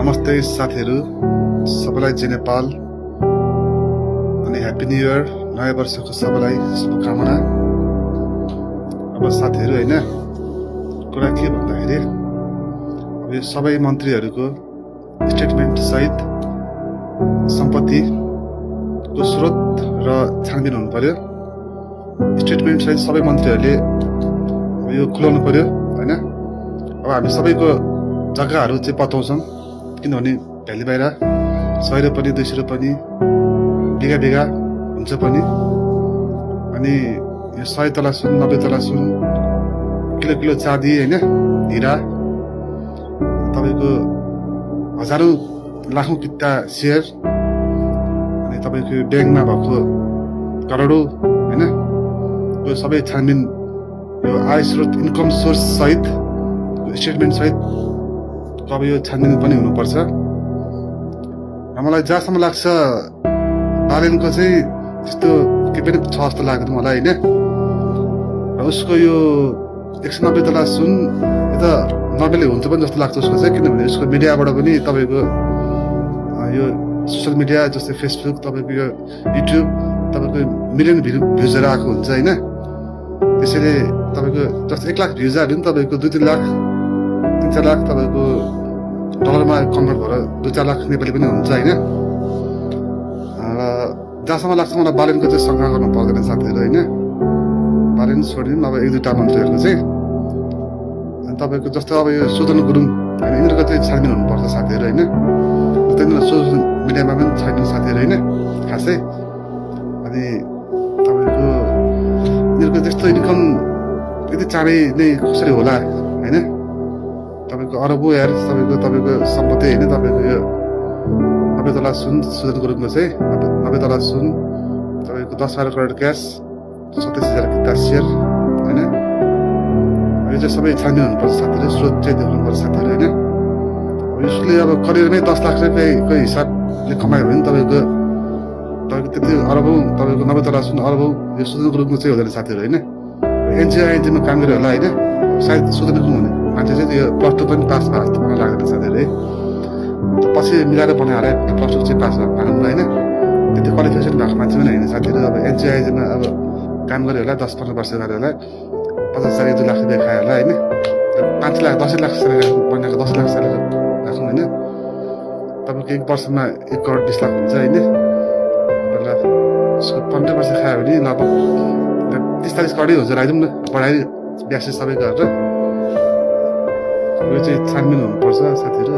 नमस्ते साथीहरू, सबैलाई जय नेपाल अनि ह्याप्पी न्यू इयर, नयाँ वर्षको सबैलाई शुभकामना। अब साथीहरू हैन, कुरा के भन्दाखेरि अब यो सबै मन्त्रीहरूको स्टेटमेन्ट सहित सम्पत्तिको स्रोत र छानबिन हुनु पर्यो। स्टेटमेन्ट सहित सबै मन्त्रीहरूले यो खुलाउनु पर्यो हैन। अब हामी सबैको जग्गाहरू चाहिँ बताउँछौँ, किनभने भ्याली बाहिर 100 रुपैयाँ 200 रुपैयाँ बिघा बिघा हुन्छ पनि। अनि यो 100 तला सुन 90 तला सुन किलो किलो चाँदी हैन, हिरा तपाईको हजारौं लाखौं किता शेयर, अनि तपाईको ब्याङ्कमा भएको करोडौं हैन, यो सबै छानबिन यो आय स्रोत इन्कम सोर्स सहित स्टेटमेन्ट सहित अब यो छानबिन पनि हुनुपर्छ। र मलाई जहाँसम्म लाग्छ बालेनको चाहिँ त्यस्तो के पनि छ जस्तो लाग्दैन मलाई हैन। र उसको यो 190 तला सुन यो त नर्मली हुन्छ पनि जस्तो लाग्छ उसको चाहिँ, किनभने उसको मिडियाबाट पनि तपाईको यो सोशल मिडिया जस्तै फेसबुक, तपाईको यो युट्युब तपाईको मिलियन भ्युजहरू आएको हुन्छ हैन। त्यसैले तपाईको जस्तो 1 लाख भ्युज आयो भने तपाईको 2-3 लाख 3-4 लाख तपाईको डलरमा कन्भर्ट भएर 2-4 लाख नेपाली पनि हुन्छ हैन। र जहाँसम्म लाग्छ मलाई बालेनको चाहिँ शङ्का गर्नु पर्दैन साथीहरू हैन। बालेन छोडिदिउँ अब 1-2टा मन्त्रीहरूको चाहिँ। अनि तपाईको जस्तो अब यो सुदन गुरुङ हैन, यिनीहरूको चाहिँ छानबिन हुनुपर्छ साथीहरू हैन। त्यही सोशल मिडियामा पनि छैन साथीहरू हैन खासै। अनि तपाईको यिनीहरूको त्यस्तो इन्कम यति चाँडै नै कसरी होला हैन। तपाईको अरबौं यार तपाईको सम्पत्ति हैन। तपाईको यो 90 तला सुन सुदन गुरुङको चाहिँ 90 तला सुन तपाईको 10-12 करोड क्यास 27,000 किता शेयर हैन। यो चाहिँ सबै छानबिन हुनुपर्छ साथीहरू, स्रोत चाहिँ देखाउनुपर्छ साथीहरू हैन। यसले अब करियरमै 10 लाख रुपियाँको हिसाबले कमायो भने तपाईको त्यति अरबौं तपाईको 90 तला सुन अरबौं यो सुदन गुरुङको चाहिँ हुँदैन साथीहरू हैन। एनजिओमा काम गरेर होला हैन। सायद सुदन गुरुङ हुने मान्छे चाहिँ यो +2 पनि पास भएको जस्तो मलाई लाग्दैन साथीहरू है। पछि मिलाएर बनाएर +2 चाहिँ पास भएको हैन। त्यति क्वालिफिकेसन भएको मान्छे पनि हैन साथीहरू। अब एनजिओमा अब काम गरेर होला 10-15 वर्ष गरेर होला 50,000 2 लाख रुपियाँ खायो होला हैन। 5 लाख 10 लाख बनाएको 10 लाख साल राखौँ हैन। तपाईको 1 वर्षमा 1 करोड 20 लाख हुन्छ हैन। ल उसको 15 वर्ष खायो भने लगभग 30-40 करोडै हुन्छ राखौँ न, पढाइ ब्यास सबै गरेर। यो चाहिँ छानबिन हुनुपर्छ साथीहरू।